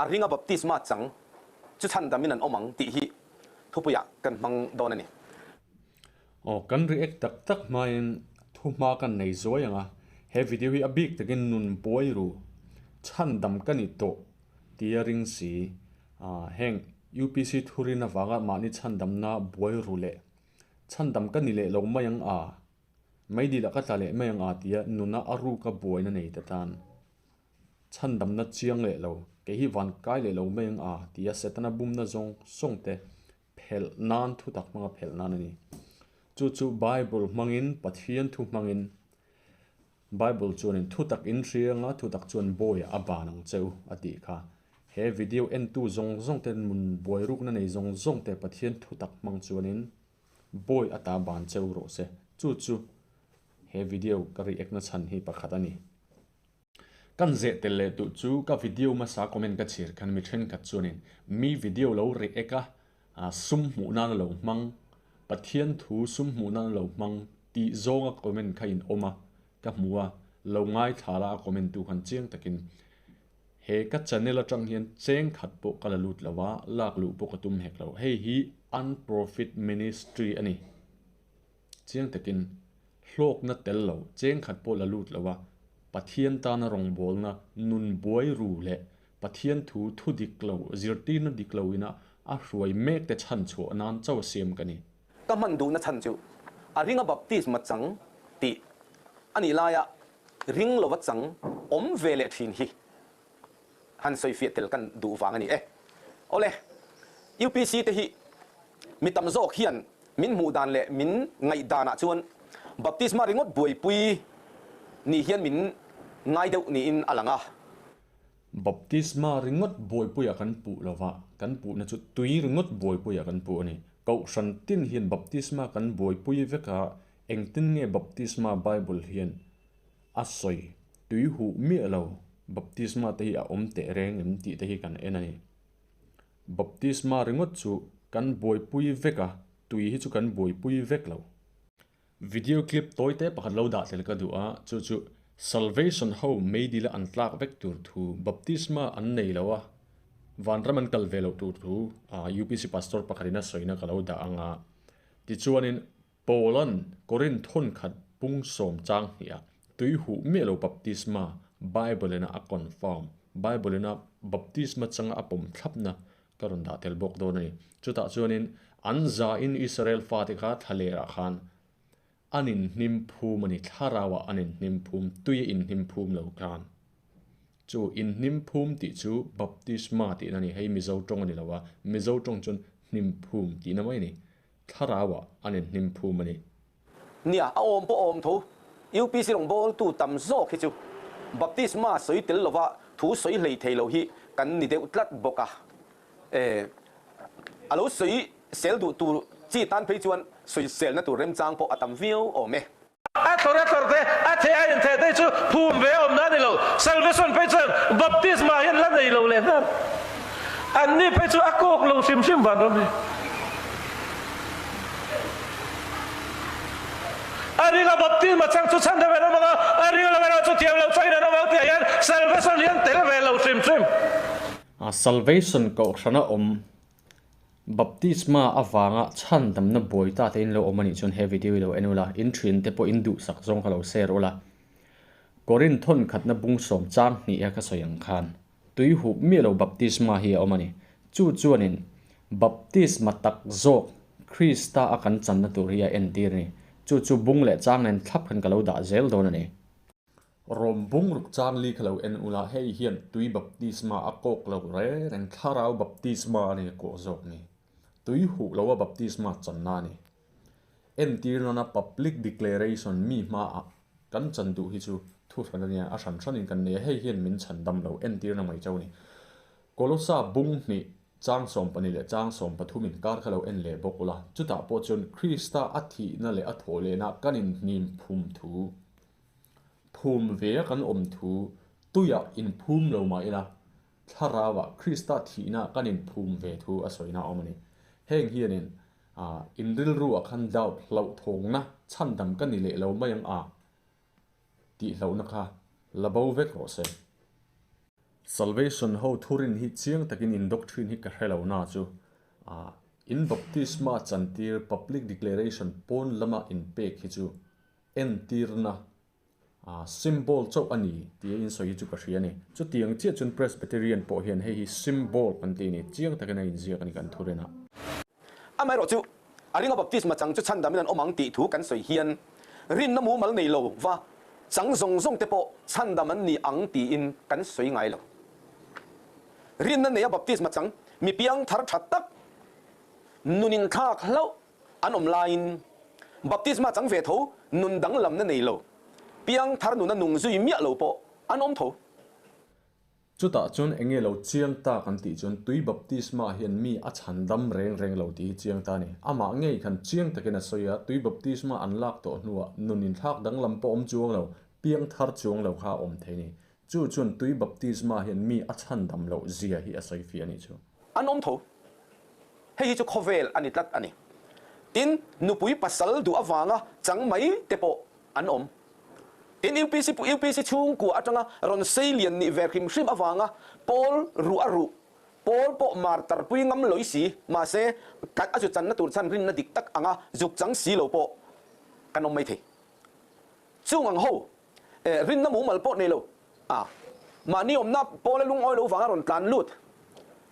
a ringa baptisma chang chu chhandamin an awm ang tih hi thupuiah kan hmang dawn a ni. Aw, kan react tak tak hmain thuhma kan nei zuai ang a, he video hi a bik takin nun buai ru, chhandam ka ni tawh tia ring si, heng UPC thurin avanga mahni chhandamna buai ru leh chhandam ka ni leh lo mai ang a, meidil ah ka tla leh mai ang a tia nuna a ruka buaina nei te tan. Chhandamna chiang leh lo, kei hi van kai leh lo mai ang a tia Setana bumna zawng zawng te phelh nan thutak hmanga phelh nan a ni. Chu chu Bible hmangin, Pathian thu hmangin, Bible chuanin thutak in hria anga thutak chuan bawiah a ban ang che u a tih kha. He video entu zawng zawng te mun buai rukna nei zawng zawng te Pathian thutak hmang chuanin bawi a ta ban che u rawh se. Chu chu he video ka react na chhan hi pakhat a ni. Kan zeh tel leh duh chu ka video hmasa comment ka chhir khan mi thenkhat chuanin mi video lo react a sum hmuh nan a lo hmang, Pathian thu sum hmuh nan a lo hmang tih zawnga comment kha in awm a ka hmu a, lo ngaithla la a comment tu khan chiang takin he ka channel atang hian cheng khat pawh ka la lut lo a, lak luh pawh ka tum hek lo, hei hi unprofit ministry a ni. Chiang takin, hlawkna tel lo, cheng khat pawh la lut lo a, Pathian tana rawngbawlna nun buai ru leh Pathian thu thu dik lo, zirtirna dik lo ina a hruai mek te chhan chhuah nan chauh a siam ka ni. Ka hman duhna chhan chu a ringa baptisma chang tih a nih laia ring lova chang awm ve leh thin hi han sawifiah tel kan duh vang a ni e. Awle, UPC te hi mi tam zawk hian min hmuh dan leh min ngaih danah chuan baptisma ringawt buaipui ni hian min ngai deuh niin a lang a. Baptisma ringawt buaipuiah kan puh lo va, kan puhna chu tui ringawt buaipuiah kan puh a ni. Kohhran tin hian baptisma kan buaipui vek a, engtin nge baptisma Bible hian A sawi tui huh miah lo, baptisma te hi a awm teh reng em tih te hi kan en a ni. Baptisma ringawt chu kan buaipui vek a, tui hi chu kan buaipui vek lo. Video clip tawi te pakhat lo dah tel ka duh a, chu chu Salvation ho meidila an tlak vek tur thu, baptisma an nei lo a, vanram an kal ve loh tur thu UPC pastor pakhatin a sawina ka lo dah ang a, tichuanin Paula'n Korinth thawnkhat pung sawm chang hniah tui huh miah lo baptisma Bible ina a confirm, Bible ina baptisma changa a pawm thlapna ka rawn dah tel bawk dawn a ni. Chutah chuanin an zain Israel fate kha thlalerah khan an inhnim phum a ni, thlarauah an inhnim phum, tui a inhnim phum lo khan. Chu inhnim phum tih chu baptisma tihna a ni, hei Mizo tawng a ni lo a, Mizo tawng chuan hnim phum tihna mai a ni. Thlarauah an inhnim phum a ni. Nia, a awm pawh a awm tho. UPC rawngbawltu tam zawk hi chu baptisma sawi tel lova thu sawi hlei thei lo hi kan ni deuh tlat bawk a. E, a lo sawi sel duh tur chi tan phei chuan sawi selna tur remchang pawh a tam viau awm e. A thlawr a thlawr te, a theh a intheh te chu phum ve awm na a ni lo. Salvation phei chuan baptisma hian la nei lo leh nghal. Anni phei chu a kawk lo hrim hrim van ram hi. A ringa baptisma chang chu chhan ve lo vang a, a ringa lo erawh chu thiam lo changin an awm ang tihah hian salvation hian tel ve lo hrim hrim. Salvation kohhrana awm Baptisma avanga chhandamna buai ta te in lo awm a nih chuan he video hi lo en ula, in thian te pawh in duhsak zawng kha lo share ula. Korinth thawn khatna bung sawm chang hnih a ka sawi ang khan tui hup miah lo baptisma hi a awm a ni. Chu chuanin baptisma tak zawk Krista a kan channa tur hi a entir a ni. Chu chu bung leh chang nen thlap khan ka lo dah zel dawn a ni. Rawm bung ruk chang li kha lo en ula, hei hian tui baptisma a kawk lo re reng, thlarau baptisma a ni a kawh zawk ni. Tui huh loa baptisma channa a ni. Entir nana public declaration mi hmaah kan chan duh hi chu thu hran a nia, a hran hranin kan nei a, hei hian min chhan dam lo, entirna mai chauh a ni. Kolosa bung hnih chang 12 leh chang 13 inkar kha lo en leh bawk ula, chutah pawh chuan Krista a thihna leh a thawhlehna kan inhnim phum thu. Phum ve a kan awm thu tuiah inphum lo mah ila, thlarauah Krista thihna kan inphum ve thu a sawina a awm a ni. Heng hianin in rilruah khan doubt, hlauhthawngna, chhandam ka ni leh lo mai ang a tih hlauhna kha la bo vek rawh se. Salvation ho thurin hi chiang takin in doctrine hi ka hre lo na chu ah in baptisma chantir public declaration pawn lama in pek hi chu entirna ah symbol chauh a ni tia in sawi hi chu ka hria a ni. Chutiang chiah chuan Presbyterian pawh hian hei hi symbol kan ti a ni, chiang takin a inziak a ni kan thurin ah. Amaherawh chu, a ringa baptisma chang chu chhandamin an awm ang tih thu kan sawi hian rinna mumal nei lo va chang zawng zawng te pawh chhandam an ni ang tiin kan sawi ngai lo. Rinna neia baptisma chang mi piang thar tha tak nun inthlak hlauh an awm laiin baptisma chang ve tho nun danglamna nei lo piang thar nuna nung zui miah lo pawh an awm tho. Chutah chuan enge lo chiang ta kan tih chuan tui baptisma hian mi a chhan dam reng reng lo tih hi chiang ta a ni. Amah ngei khan chiang takin a sawi a, tui baptisma an lak tawh hnuah nun inthlak danglam pawh awm chuang lo, piang thar chuang lo kha a awm thei a ni. Chu chuan tui baptisma hian mi a chhan dam loh zia hi a sawi fiah a nih chu. An awm tho. Hei hi chu khawvel a ni tlat a ni. Tin, nupui pasal duh avanga chang mai te pawh an awm. Tin, UPC UPC chhungkua atanga rawn sei lian nih ve hrim hrim avanga pawl ruh a ruh, pawl pawh mar tarpui ngam loi si, mahse kan a zu channa tur chhan rinna dik tak anga zuk chang si lo pawh kan awm mai thei. Chung ang ho, rinna mumal pawh nei lo a, mahni awmna pawla lungawi lo vanga rawn tlan lut,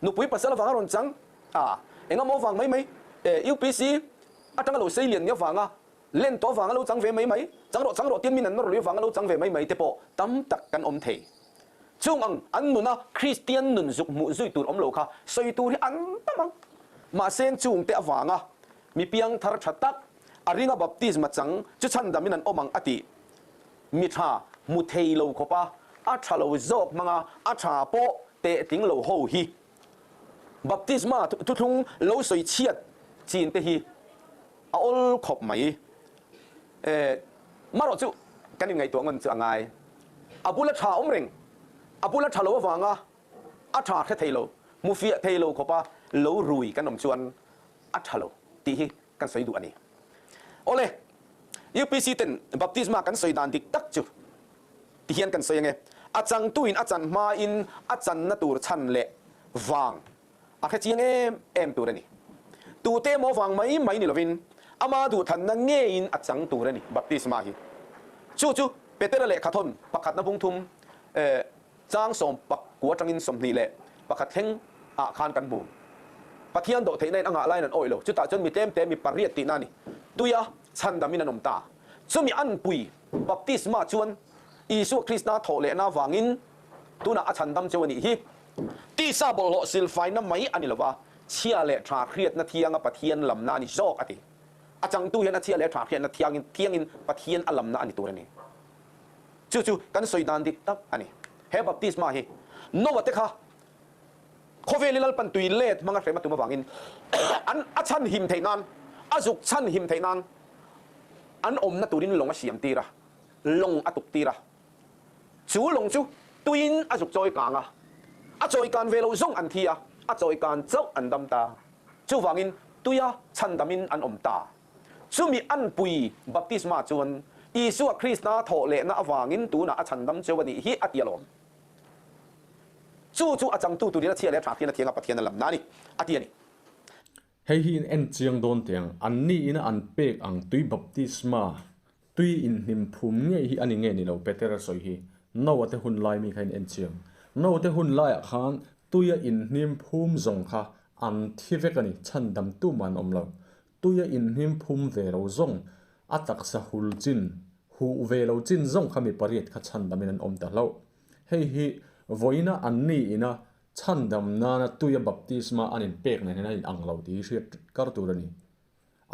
nupui pasal avanga rawn chang a, engemaw vang mai mai, UPC atanga lo sei lian nia vanga Len tawh vanga lo chang ve mai mai, chang rawh chang rawh tiin min an nawr lui vanga lo chang ve mai mai te pawh tam tak kan awm thei. Chung ang an nuna Kristian nun zuk hmuh zui tur awm lo kha sawi tur hi an tam ang. Mahse chung te avanga mi piang thar tha tak, a ringa baptisma chang chu chhandamin an awm ang a tih. Mi tha hmu thei lo khawpa a tha lo zawk hmanga a tha pawh teh tling lo ho hi baptisma thuthlung lo sawi chhiat chin te hi A awl khawp mai. E, marawh chu kan inngaihtuah ngawn chu a ngai. A bula tha awm reng, a bula tha lo avanga a tha hre thei lo, hmu fiah thei lo khawpa lo rui kan awm chuan a tha lo tih hi kan sawi duh a ni. Awle, UPC ten baptisma kan sawi dan dik tak chu ti hian kan sawi ange, a changtuin a chan hmain a channa tur chhan leh vang A hre chiang em em tur a ni. Tute emaw vang mai mai ni lovin ama duhthanna ngeiin a chang tur a ni baptisma hi. Chu chu Petera lehkha thawn pakhatna bung thum chang sawm pakua atangin 21 thleng ah khan kan hmu. Pathian dawh theihna in a ngah laiin an awih lo. Chutah chuan mi tlemte mi pariat tihna a ni. Tuia chhandamin an awm ta. Chumi anpui baptisma chuan Isua Krista thawh lehna avangin tunah a chhandam cheu a nih hi. Tisa bawlhhlawh silfaina mai a ni lo va, chhia leh tha hriatna thianga Pathian lamna a ni zawk a ti. A changtu hian a chhia leh tha hriatna thiangin thiangin Pathian a lamna a ni tur a ni. Chu chu kan sawi dan dik tak a ni. He baptisma hi Noah te kha khawvel i Lalpan tui let hmanga hrem a tum avangin an a chhan him theih nan, a zuk chhan him theih nan an awmna turin lawng a siam tir a, lawng a tuk tir a. Chu lawng chu tuiin a zuk chawi kang a, a chawi kan ve lo zawng an thi a, a chawi kan chauh an dam ta. Chuvangin tuia chhandamin an awm ta. Chumi anpui baptisma chuan Isua Krista thawh lehna avangin tunah a chhandam cheu a nih hi a ti alawm. Chu chu a changtu turin a chhia leh a tha hian a thiang a Pathian a lamna a ni, a ti a ni. Hei hi in en chiang dawn teh ang, an ni ina an pek ang tui baptisma, tui inhnim phum ngei hi a ni nge ni lo Petera sawi hi Noah te hun lai mi kha in en chiang. Noah te hun laiah khan tuia inhnim phum zawng kha an thi vek a ni, chhandam tumah an awm lo. Tuia inhnim phum ve lo zawng, a taksa hul chin, huh ve lo chin zawng kha mi pariat kha chhandamin an awm ta hlauh. Hei hi vawiina an ni ina Chhandam nana tuia baptisma an inpek nen hian a inang lo tih hi hriat kar tur a ni.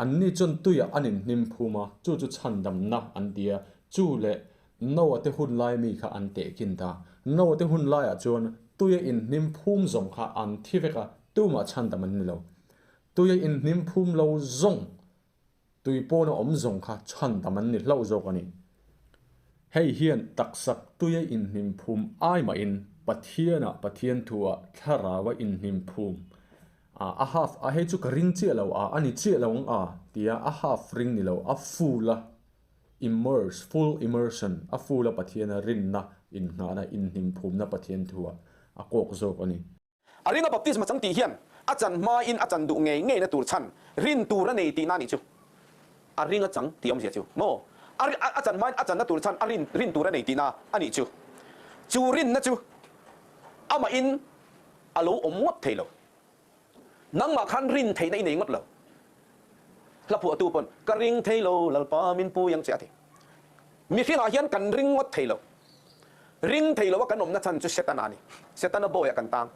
Anni chuan tuiah an inhnim phum a, chu chu chhandamna an ti a, chu leh Noah te hun lai mi kha an tehkhin ta. Noah te hun laiah chuan tuia inhnim phum zawng kha an thi vek a, tumah chhandam an ni lo. Tuia inhnim phum lo zawng Tui pawna awm zawng kha chhandam an ni hlauh zawk a ni. Hei hian taksak tuia inhnim phum ai mahin Pathianah Pathian thuah thlaraua inhnim phum a a half a hei chu ka ring chiah lo a a ni chiah lo ang a tia a half ring ni lo a full a immerse full immersion a full a Pathiana rinna inngahna inhnim phumna Pathian thuah. a kawk zawk a ni. A ringa baptisma chang tih hian a chan hmain a chan duh ngei ngeina tur chhan rin tur a nei tihna a nih chu. A ringa chang tih awmzia chu maw? A a chan hmain a channa tur chhan a rin rin tur a nei tihna a nih chu. Chu rinna chu amahin a lo awm ngawt thei lo. Nangmah khan rin theihna i nei ngawt lo. Hla phuahtu pawn, Ka ring thei lo, Lalpa min pui ang che a ti. Mihringah hian kan ring ngawt thei lo. Ring thei lo a kan awmna chhan chu Setana a ni. Setana bawiah kan tang.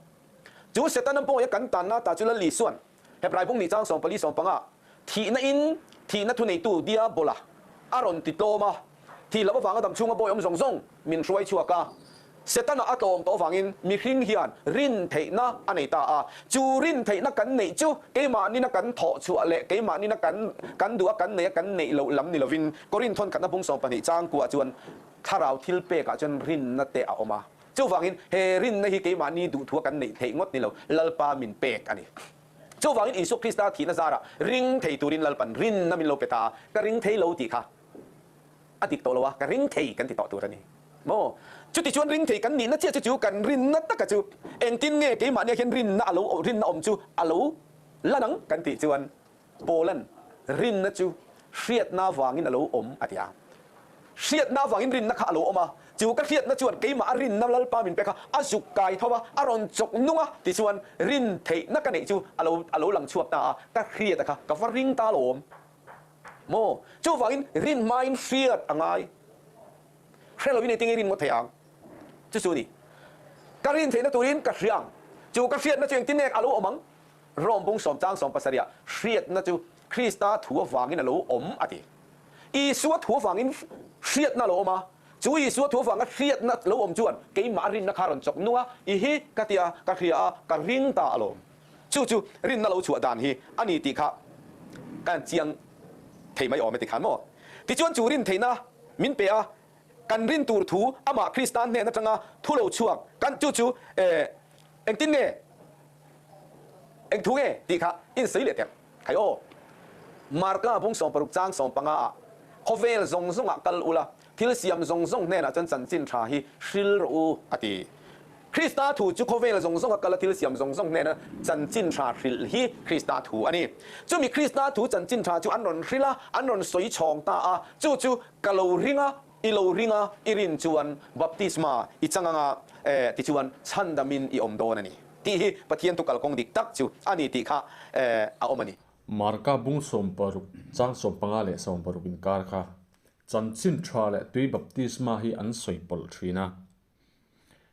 Chu Setana bawia kan tanna ta chu Lal Isua'n Hebrai bung nih chang 14 15 thihna in thihna thuneitu Diabola a rawn ti tlawm a, thih loh avanga dam chhunga bawi awm zawng zawng min hruai chhuak a. Setana a tlawm tawh avangin mihring hian rin theihna a nei ta a. Chu rin theihna kan neih chu keimahnin a kan thawh chhuah leh keimahnin a kan kan duh a kan neih a kan neih loh lam ni lovin Korinth thawn khatna bung 12 chang kuah chuan thlarau thil pekah chuan rinna te a awm a. Chuvangin he rinna hi keimahni duhthua kan neih theih ngawt ni lo, Lalpa min pek a ni. Chuvangin Isua Krista thihna zarah ring thei turin Lalpan rinna min lo pe ta a, ka ring thei lo tih kha a dik tawh lo a, ka ring thei kan ti tawh tur a ni maw? Chuti chuan ring thei kan nihna chiah chu chu kan rinna taka chu engtin nge keimahnia hian rinna a lo rinna awm chu a lo lan ang kan tih chuan Paula'n rinna chu hriatna avangin a lo awm a ti a. Hriatna avangin rinna kha a lo awm a, chu ka hriatna chuan keimah a rinna Lalpa min pek a, a zuk kai tho a, a rawn chawk nung a, tichuan rin theihna ka neih chu a lo a lo lang chhuak ta a, ka hriat a kha ka va ring ta alawm maw? Chuvangin rin hmain hriat a ngai. Hre lovin engtin nge rin ngawt thei ang? Chu chu a ni. Ka rin theihna turin ka hria ang. Chu ka hriatna chu engtin nge a lo awm ang? Rom bung sawm chang 70 ah hriatna chu Krista thu avangin a lo awm a ti. Isua thu avangin hriatna a lo awm a, chu Isua thu avanga hriatna lo awm chuan keimah rinna kha a rawn chawk nung a, i hi ka ti a, ka hria a, ka ring ta alawm. Chu chu rinna lo chhuah dan hi a ni tih kha ka han chiang thei mai awm e tikhan maw? Tichuan chu rin theihna min pe a, kan rin tur thu amah Krista hnen atanga thu lo chhuak kan chu chu engtin nge eng thu nge tih kha insawi leh teh khai aw. Marka bung 60 chang 15 ah khawvel zawng zawngah kal ula thil siam zawng zawng hnenah chuan chanchin tha hi hril rawh u a ti. Krista thu chu khawvel zawng zawnga kala thil siam zawng zawng hnena chanchin tha hrilh hi Krista thu a ni. Chumi Krista thu chanchin tha chu an rawn hrilh a, an rawn sawi chhawng ta a, chu chu ka lo ring a, i lo ring a, i rin chuan baptisma i chang anga eh tichuan chhandamin i awm dawn a ni tih hi Pathian thu kalkawng dik tak chu a ni tih kha eh a awm a ni. Marka bung 60 chang 15 leh 60 inkar kha chanchin tha leh tui baptisma hi an sawi pawlh thin a.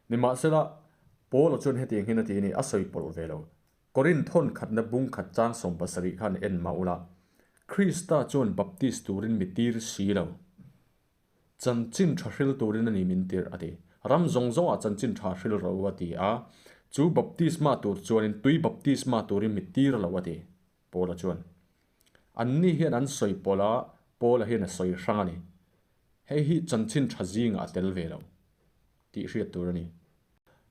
Nimahsela, Paula chuan hetiang hian a ti a ni, a sawi pawlh ve lo. Korinth thawn khatna bung khat chang 70 khan en mah ula, Krista chuan baptist turin mi tir si lo. Chanchin tha hril turin a ni min tir, a ti. Ram zawng zawngah chanchin tha hril ro a ti a, chu baptisma tur chuanin tui baptisma turin mi tir lo, a ti, Paula chuan. Anni hian an sawi pawlh a, Paula hian a sawi hrang a ni. Hei hi chanchin tha zingah a tel ve lo tih hriat tur a ni.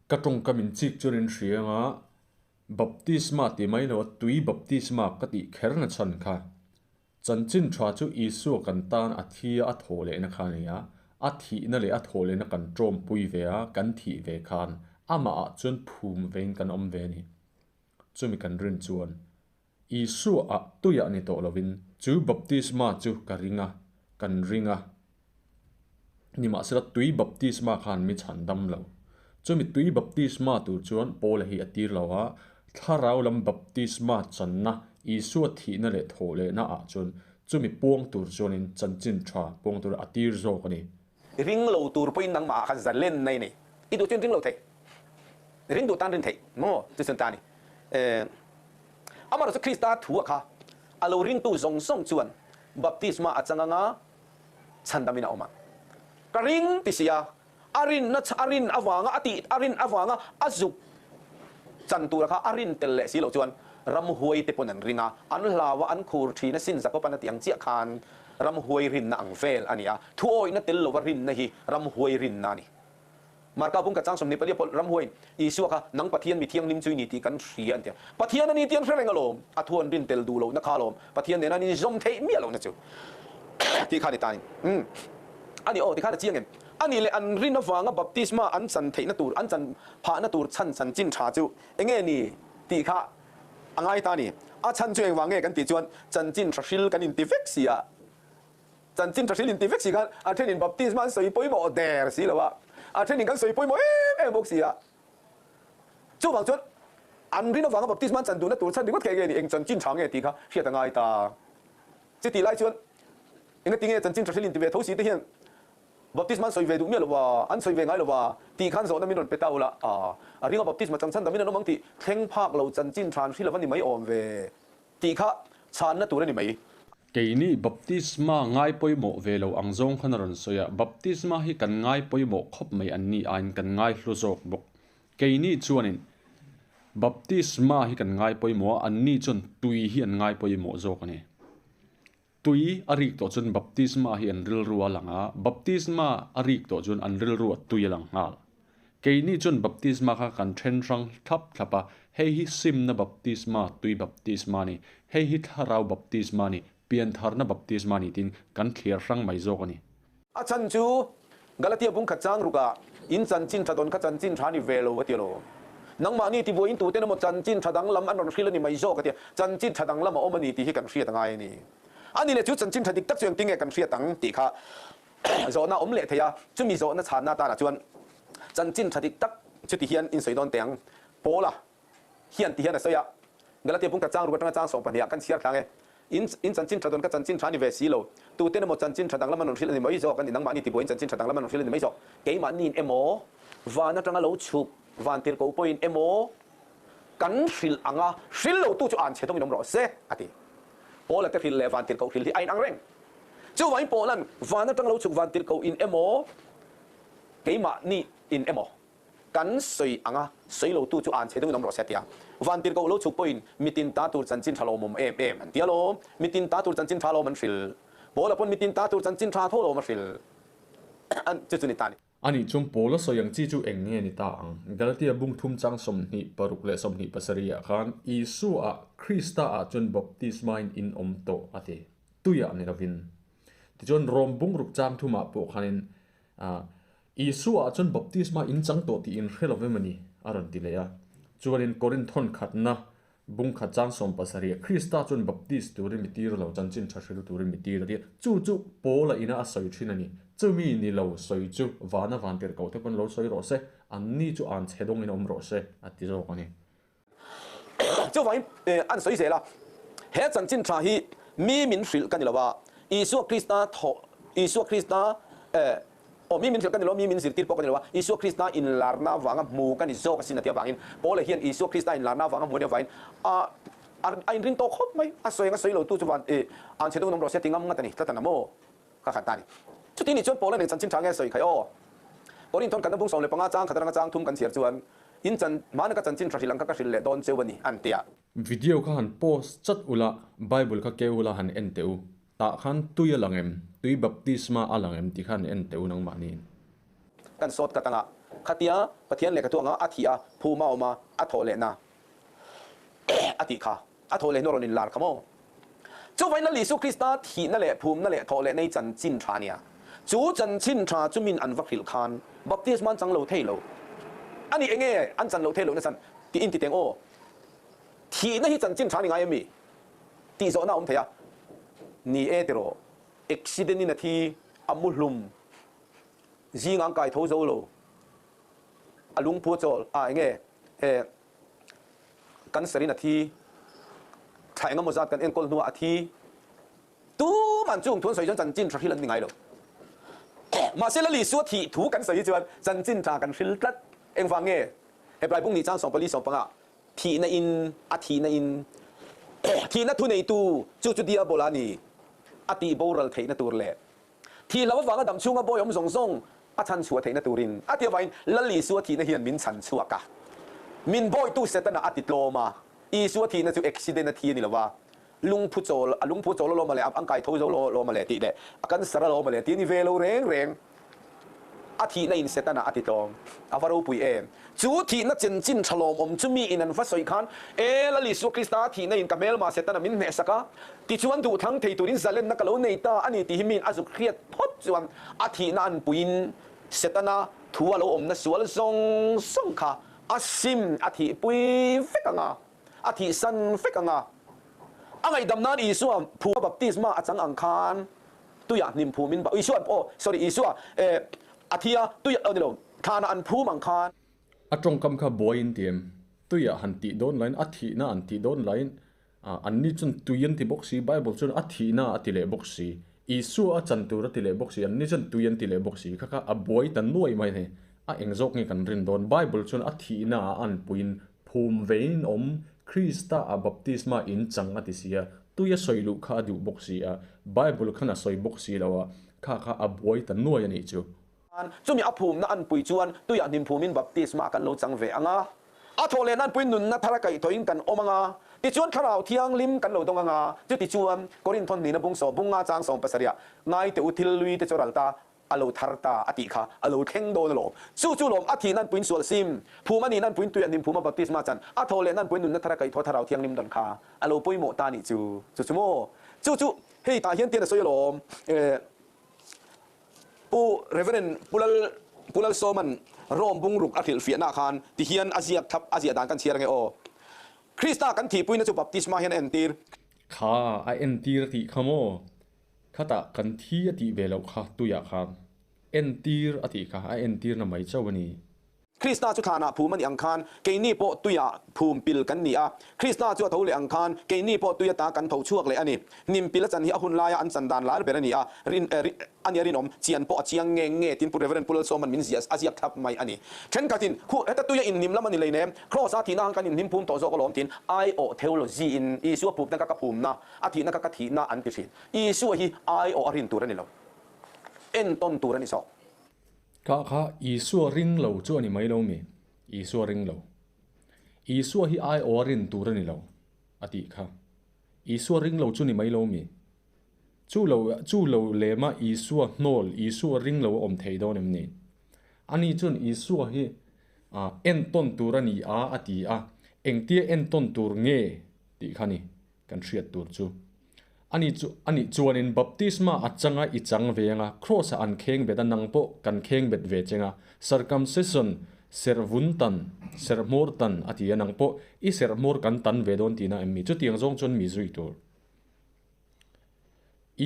Ka tawngkam in chik chuan in hria anga baptisma ti mai lo a tui baptisma ka tih kher na chhan kha. Chanchin tha chu Isua kan tan a thi a a thawh lehna kha a ni a, a thihna leh a thawh lehna kan tawmpui ve a, kan thih ve khan amah ah chuan phum vein kan awm ve a ni. Chumi kan rin chuan Isua ah tuiah ni tawh lovin chu baptisma chu ka ring a, kan ring a. Nimahsela tui baptisma khan mi chhan dam lo. Chumi tui baptisma tur chuan Paula hi a tir lo a, thlarau lam baptisma channa Isua thihna leh thawh lehna ah chuan chumi puang tur chuanin chanchin tha puang tur a tir zawk a ni. Ring lo tur pawhin nangmah ah khan zalen na i nei. I duh chuan ring lo thei. Ring duh tan rin theih maw? Chu chuan ta a ni. Amaherawhchu Krista thu a kha a lo ringtu zawng zawng chuan baptisma a chang anga chhandamin a awm ang. Ka ring ti si a, a rinna a rin avanga a tih a rin avanga a zuk chan tura kha a rin tel leh si loh chuan ramhuai te pawn an ring a, an hlau a, an khur thin a sin Jakob-an a tih ang chiah khan ramhuai rinna ang vel a ni a, thuawihna tel lova rinna hi ramhuai rinna a ni. Marka bung ka chang 24 pawh ramhuaiin Isua kha nang Pathian mi thianghlim chu i ni tih kan hria an ti a. Pathian a ni tih an hre reng alawm, a thu an rin tel duh lohna kha alawm, Pathian nena an inzawm theih miah lohna chu tih kha a ni ta a ni. Umm a ni aw tikhan a chiang em? A nih leh an rin avanga baptisma an chan theihna tur, an chan phahna tur chhan chanchin tha chu enge ni tih kha a ngai ta a ni. A chhan chu engvang nge kan tih chuan chanchin tha hril kan inti vek si a. Chanchin tha hril inti vek si khan a thenin baptisma an sawi pawimawh der si lo a, a thenin kan sawi pawimawh em em bawk si a. Chuvang chuan an rin avanga baptisma an chan duhna tur chhan ringawt kha enge ni, eng chanchin tha nge tih kha hriat a ngai ta. Chutih lai chuan engatinge chanchin tha hril inti ve tho si te hian Baptisma an sawi ve duh miah lo va, an sawi ve ngai lo va tih khan zawhna min rawn pe ta ula, a ringa baptisma chang chhan damin an awm ang tih thleng phak lo chanchin tha an hri lo va ni mai awm ve tih kha chhanna tur a ni mai. Keini baptisma ngai pawimawh ve lo ang zawng khan a rawn sawi a, baptisma hi kan ngai pawimawh khawp mai an ni aiin kan ngai hlu zawk bawk. Keini chuanin baptisma hi kan ngai pawimawh a, anni chuan tui hi an ngai pawimawh zawk a ni. Tui a rik tawh chuan baptisma hi an rilru a lang a, baptisma a rik tawh chuan an rilru a tui a lang nghal. Keini chuan baptisma kha kan then hrang thlap thlap a, hei hi simna baptisma, tui baptisma a ni, hei hi thlarau baptisma a ni, piantharna baptisma a ni tiin kan thliar hrang mai zawk a ni. A chhan chu Galatia bung khat chang rukah in chanchin tha dawn kha chanchin tha a ni ve lo a ti lo. Nangmahni tibuaiin tuten emaw chanchin tha danglam an rawn hrilh a ni mai zawk a ti a, chanchin tha danglam a awm a ni tih hi kan hriat a ngai a ni. A ni leh chu chanchin tha dik tak chu engtin nge kan hriat ang tih kha zawhna a awm leh thei a, chumi zawhna chhanna atana chuan chanchin tha dik tak chu ti hian in sawi dawn teh ang. Paula hian ti hian a sawi a, Galatia bung khat chang ruk atanga chang 12 ah kan chhiar thlang e. In in chanchin tha dawn ka chanchin tha ni ve si lo. Tuten emaw chanchin tha danglam an rawn hrilh a ni mai zawk a ni, nangmahni tibuaiin chanchin tha danglam an rawn hrilh a ni mai zawk. Keimahniin emaw van atanga lo chhuk van tirhkoh pawhin emaw kan hrilh ang a, hrilh lo tu chu an chhe dawngin awm rawh se, a ti. Paula te hrilh leh van tirhkoh hrilh hi a inang reng. Chuvangin Paula'n van atanga lo chhuk van tirhkohin emaw keimahniin emaw Kan sawi ang a, sawi lo tu chu an chhe deuhin awm rawh se a ti a. Vantirhkoh lo chhuk pawhin mitin ta tur chanchin tha lawmawm em em an ti alawm. Mitin ta tur chanchin tha lawm an hrilh. Paula pawn mitin ta tur chanchin tha tho lawm a hrilh. An chu chu ni ta ni. Ani chuan Paula sawi ang chi chu eng nge ni ta ang? Galatia bung thum chang 26 leh 27 ah khan Isua ah Krista ah chuan baptisma in in awm tawh a ti. Tuiah ni lovin. Tichuan Rom bung ruk chang thumah pawh khanin Isua ah chuan baptisma in chang tawh tih in hre lo vem a ni, a rawn ti leh a. Chuanin Korinth thawn khatna bung khat chang 70 Krista chuan baptis turin mi tir lo, chanchin tha hril turin mi tir a ti a. Chu chu Paula ina a sawi thin a ni. Chumi ni lo sawi chu vana van tirh koh te pawn lo sawi rawh se, anni chu an chhe dawngin awm rawh se, a ti zawk a ni. Chuvangin an sawi zel a, he chanchin tha hi mi min hrilh ka ni lo a, Isua Krista thawh, Isua Krista aw mi min hrilh ka ni lo a, mi min zirtir pawh ka ni lo a, Isua Krista inlarna avanga hmu ka ni zawk asin a tih avangin Paula hian Isua Krista inlarna avanga hmu a nih avangin a a inring tawh khawp mai, a sawi ang a sawi lo tu chu van an chhe deuh in awm rawh se ti ngam ngat a ni, tlat a na maw? Ka khat ta a ni. Chuti nih chuan Paula nen chanchin tha nge sawi khai aw? Korinthon kan bung 15 chang khat atanga chang thum kan chhiar chuan in chan hmana ka chanchin tha hrilh ang kha ka hrilh leh dawn cheu a ni an ti a. Video kha han post chat ula, Bible kha keu ula han en teh u. Tah khan tui a lang em? Tui baptisma a lang em tih kha han en teh u nangmahniin. Kan sawt ka tanga khatia Pathian lehkha thu anga a thih a, phum a awm a, a thawh lehna a tih kha. A thawh leh hnu a rawn inlar kha maw? Chuvangin Lal Isu Krista thihna leh phumna leh thawh lehna hi chanchin tha a nia. Chu chanchin tha chu min an va hrilh khan baptisma an chang lo thei lo. A ni enge an chan lo thei lohna chan tih in ti teng aw. Thihna hi chanchin tha a ni ngai em mi? Tih zawhna a awm thei a. Ni e tiraw, accident in a thi, a mu hlum, zingah an kai tho zo lo, a lungphu a chawl, a enge e, Cancer in a thi, thla engemaw zat kan enkawl hnuah a thi. Tuman chung thu an sawi chuan chanchin tha hril an ni ngai lo. Mahse Lal Isua thih thu kan sawi hi chuan chanchin tha kan hril tlat. Engvang nge? Hebrai bung nih chang 44 15 thihna in a thihna in thihna thu neitu chu chu Diabola a ni a tih boral theihna tur leh Thih lo avanga dam chhunga bawi awm zawng zawng a chhan chhuah theihna turin a ti avangin Lal Isua thihna hian min chhan chhuak a. Min bawitu Setana a ti tlawm a, Isua thihna chu accident a thi a ni lo va, lungphu chawl, a lungphu chawl alawm a leh, an kai tho zo alawm a leh tih leh a cancer alawm a leh tih a ni ve lo reng reng. A thihna in Setana a ti tlawm. A va ropui em! Chu thihna chanchin tha lawmawm chu mi in an va sawi khan, E Lal Isua Krista, thihna in ka hmelma Setana min hnehsak a, tichuan duhthlang thei turin zalenna ka lo nei ta a ni tih hi mi in a zuk hriat phawt chuan a thihna an puiin Setana thu a lo awmna sual zawng zawng kha a sim a thihpui vek ang a, a thihsan vek ang a. A ngaihdam nan Isua phuma baptisma a chang ang khan tuiah hnim phumin Isua aw sorry Isua eh a thi a tuiah aw ni lo thlanah an phum ang khan. A tawngkam kha buaiin ti em? Tuiah han tih dawn laiin a thihna an tih dawn laiin Anni chuan tui an ti bawk si, Bible chuan a thihna a ti leh bawk si, Isua a chan tur a ti leh bawk si, anni chuan tui an ti leh bawk si, kha kha a buai ta nuai mai a ni. A eng zawk nge kan rin dawn? Bible chuan a thihna ah an puiin phum vein awm, Krista ah baptisma in chang a ti si a, tui a sawi luh kha a duh bawk si a, Bible khan a sawi bawk si lo a, kha kha a buai ta nuai a nih chu. Chumi a phumna an pui chuan tuiah hnim phumin baptisma kan lo chang ve ang a. A thawh leh nan puin nunna thar a kaihthawhin kan awm ang a, tichuan Thlarau Thianghlim kan lo dawng ang a. Chutichuan, Korinthon hnihna bung sawm bung nga chang sawm pasarih ah ngaite u thil lui te chu ral ta, a lo thar ta a tih kha a lo thleng dawn alawm. Chu chu lawm a thih nan puin sual sim phum a nih nan puin tuiah hnim phuma baptisma chan a thawh leh nan puin nunna thar a kaihthawh Thlarau Thianghlim dawn kha a lo pawimawh ta nih chu. Chu chu maw? Chu chu hei tah hian tian a sawi alawm. Pu Rev. Pu Lal Pu Lalsawma'n Rome bungruk a hrilhfiahnaah khan ti hian a ziak thlap a ziah dan kan chhiar ange aw. Krista kan thihpuina chu baptisma hian a entir. Kha a entir a tih kha maw? Khatah kan thi a tih ve loh kha tuiah khan entir a tih kha a entirna mai chauh a ni. Krista chu thlanah phum a nih ang khan keini pawh tuiah phum pil kan ni a, Krista chu a tho leh ang khan keini pawh tui ata kan tho chhuak leh a ni. Hnim pil a chan hi a hun laia an chan dan lar ber a ni a, rin a nia rinawm, chian pawh a chiang nge nge tin Pu Reverend Pu Lalsawma'n min ziah a ziak thlap mai a ni. Thenkhatin, Khu, heta tuia inhnim lam a ni leinem, Kraws-a thihna ang kan inhnim phum tawh zawk alawm tiin aiawh theology-in Isua phupna ka ka phumna, a thihna ka ka thihna an ti thin. Isua hi aiawh a rin tur a ni lo, entawn tur a ni zawk. Kha kha Isua ring lo chu a ni mai lo mi? Isua ring lo. Isua hi aiawh a rin tur a ni lo, a tih kha. Isua ring lo chu ni mai lo mi? Chu lo, chu lo lema Isua hnawl, Isua ring lo a awm thei dawn em ni? Ani chuan Isua hi entawn tur a ni a, a ti a. Engtia entawn tur nge tih kha ni kan hriat tur chu. Ani chu, anih chuanin baptisma a changa i chang ve anga, kraws-ah an kheng bet a, nang pawh kan kheng bet ve cheng a, circumcision, serhvun tan, serhmawr tan a ti a, nang pawh i serhmawr kan tan ve dawn tihna em mi? Chutiang zawng chuan mi zui tur.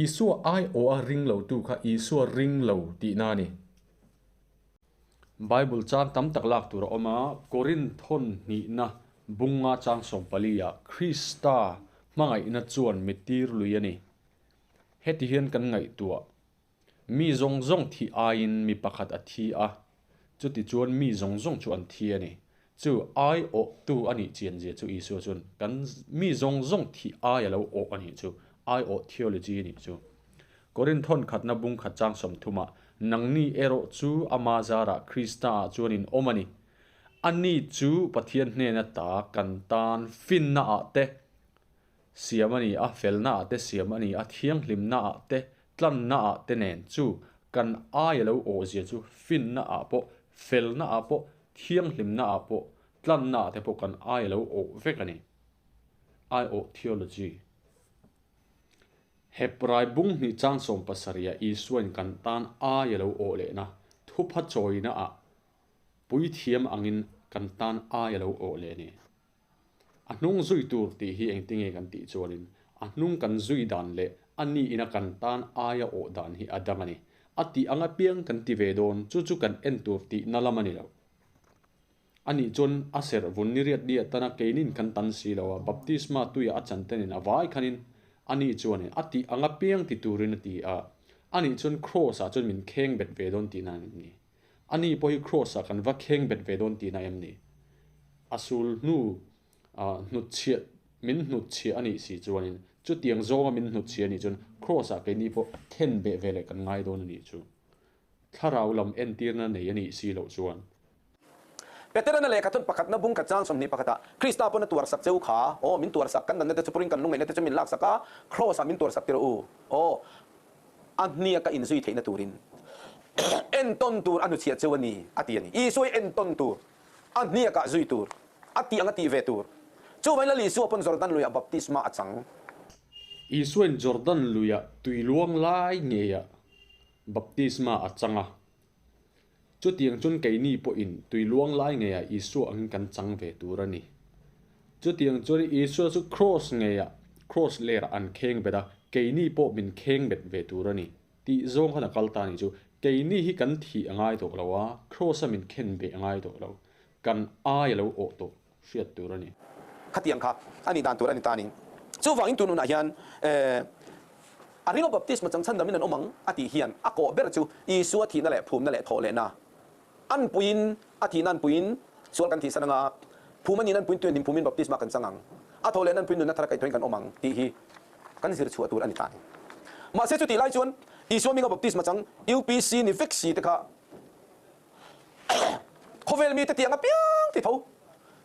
Isua aiawh a ring lotu kha Isua ring lo tihna a ni. Bible chang tam tak lak tur a awm a, Korinthon hnihna bunga chang 14 ah Krista hmangaihna chuan mi tir lui a ni. Heti hian kan ngaihtuah, Mi zawng zawng thih aiin mi pakhat a thi a, chuti chuan mi zawng zawng chu an thi a ni. Chu ai awhtu a nih chian zia chu Isua chuan kan mi zawng zawng thih ai a lo awh a nih chu, ai awh theology a nih chu. Korinthon khatna bung khat chang 30 ah, Nangni erawh chu ama zarah Krista ah chuan in awm a ni. Ani chu Pathian hnena ta kan tan finna ah te siam a ni a, felna ah te siam a ni a, thianghlimna ah te, tlanna ah te nen chu kan ai a lo awh zia chu finna ah pawh, felna ah pawh, thianghlimna ah pawh, tlanna ah te pawh kan ai a lo awh vek a ni. Ai awh theology. Hebrai bung hnih chang 70 ah Isuain kan tan ai a lo awh lehna thupha chawina ah puithiam angin kan tan ai a lo awh leh a ni. A hnung zui tur tih hi engtinge kan tih chuanin a hnung kan zui dan leh a ni ina kan tan aia awh dan hi a dang a ni. A tih ang apiang kan ti ve dawn, chu chu kan en tur tihna lam a ni lo. A nih chuan a serh vun ni riat ni atana keinin kan tan si lo a, baptisma tuia a chan tenin a vai khanin a nih chuanin a tih ang apiang ti turin a ti a, a nih chuan kraws ah chuan min kheng bet ve dawn tihna em ni? A ni pawh hi kraws ah kan va kheng bet ve dawn tihna em ni? A sul hnu ah hnutchhiah min hnutchhiah a nih si chuanin chutiang zawnga min hnutchhiah a nih chuan kraws ah keini pawh khen beh ve leh kan ngai dawn a nih chu. Thlarau lam entirna nei a nih si loh chuan. Peterana lehkha thun pakhatna bung khat chang 21 ah, Krista pawn a tuarsak che u kha, aw, min tuarsak, kan natna te chu purin kan lungngaihna te chu min laksak a, Kraws ah min tuarsak tir u, aw, a hnia ka inzui theihna turin entawn tur a hnuchhiah cheu a ni, a ti a ni. Isua hi entawn tur, a hnia kah zui tur, a tih ang a tih ve tur. Chuvangin Lal Isua pawn Jordan luiah baptisma a chang. Isuain Jordan luiah tui luang lai ngeiah baptisma a chang a. Chutiang chuan keini pawhin tui luang lai ngeiah Isua angin kan chang ve tur a ni. Chutiang chuan Isua chu kraws ngeiah, kraws lerah an kheng bet a, keini pawh min kheng bet ve tur a ni. Tih zawng khan a kal ta a nih chu. Keini hi kan thih a ngai tawh lo a, kraws-a min khen beh a ngai tawh lo. Kan ai a lo awh tawh hriat tur a ni. Khatiang kha a nih dan tur a ni ta a ni. Chuvangin tun hunah hian a ringa baptisma chang chhandamin an awm ang a tih hian a kawh ber chu Isua thihna leh phumna leh thawh lehna an puiin a thihna an puiin sual kan thihsan anga phum a nihna an puiin tuian hnim phumin baptisma kan chang ang a thawh lehna an puiin nunna thar a kaihthawhin kan awm ang tih hi kan zir chhuah tur a ni ta a ni. Mahse chutih lai chuan Isua hminga baptisma chang UPC ni vek si te kha Khawvel mite tiang apiang ti tho,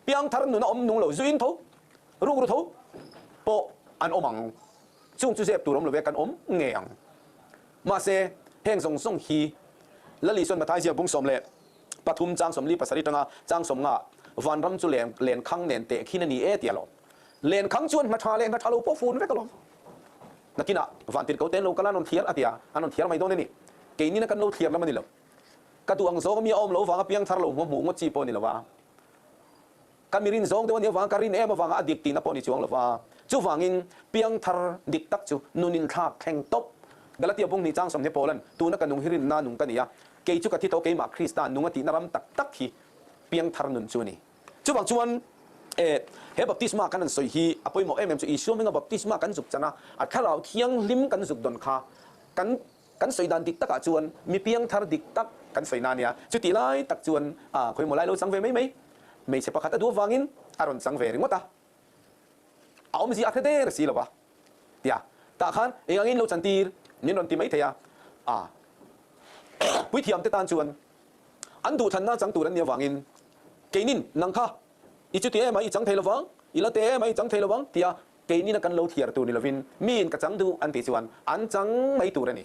piangthar nuna awm nung lo zuin tho, rukru tho pawh an awm ang. Chung chu zep tur awm lo ve kan awm ngei ang. Mahse, heng zawng zawng hi Lali chuan Mathai ziak bung 13 chang 47 tanga chang 50 vanram chu len lenkhang nen teh khin a ni e ti alawm. Lenkhang chuan hna tha leh hna tha lo pawh fun vek alawm. Nakinah vantirhko te an lo kal a, an rawn thliar a ti a, an rawn thliar mai dawn a ni. Keinina kan lo thliar lam a ni lo. Ka duh ang zawng mi a awm lo vanga piang thar lo hmuh hmuh ngawt chi pawh a ni lo va. Ka mi rin zawng deuh a nih avanga ka rin em avanga a dik tihna pawh a ni chuang lo va. Chuvangin piang thar dik tak chu nun inthlak thleng tawp. Galatia bung hnih chang 20 Paulan, Tuna ka nung hi rinna nung ka ni a, kei chu ka thi tawh keimah Krista nung a tihna ram tak tak hi piang thar nun chu a ni. Chuvang chuan eh he baptisma kan han sawi hi a pawimawh em em chu Isua hminga baptisma kan zuk chan a, a thlarau thianghlim kan zuk dawn kha kan Kan sawi dan dik takah chuan mi piangthar dik tak kan sawi na nia. Chutih lai tak chuan a khawimaw lai lo chang ve mai mai. Hmeichhe pakhat a duh avangin a rawn chang ve ringawt a. A awmzia a hre der si lo va. Tia, tah khan eng angin lo chantir min rawn ti mai thei a. A puithiamte tan chuan an duhthlanna chang tur an nih avangin keinin nang kha i chuti em a i chang thei lovang, i la te em a i chang thei lovang tia Keinina kan lo thliar tur ni lovin miin ka chang duh an tih chuan an chang mai tur a ni.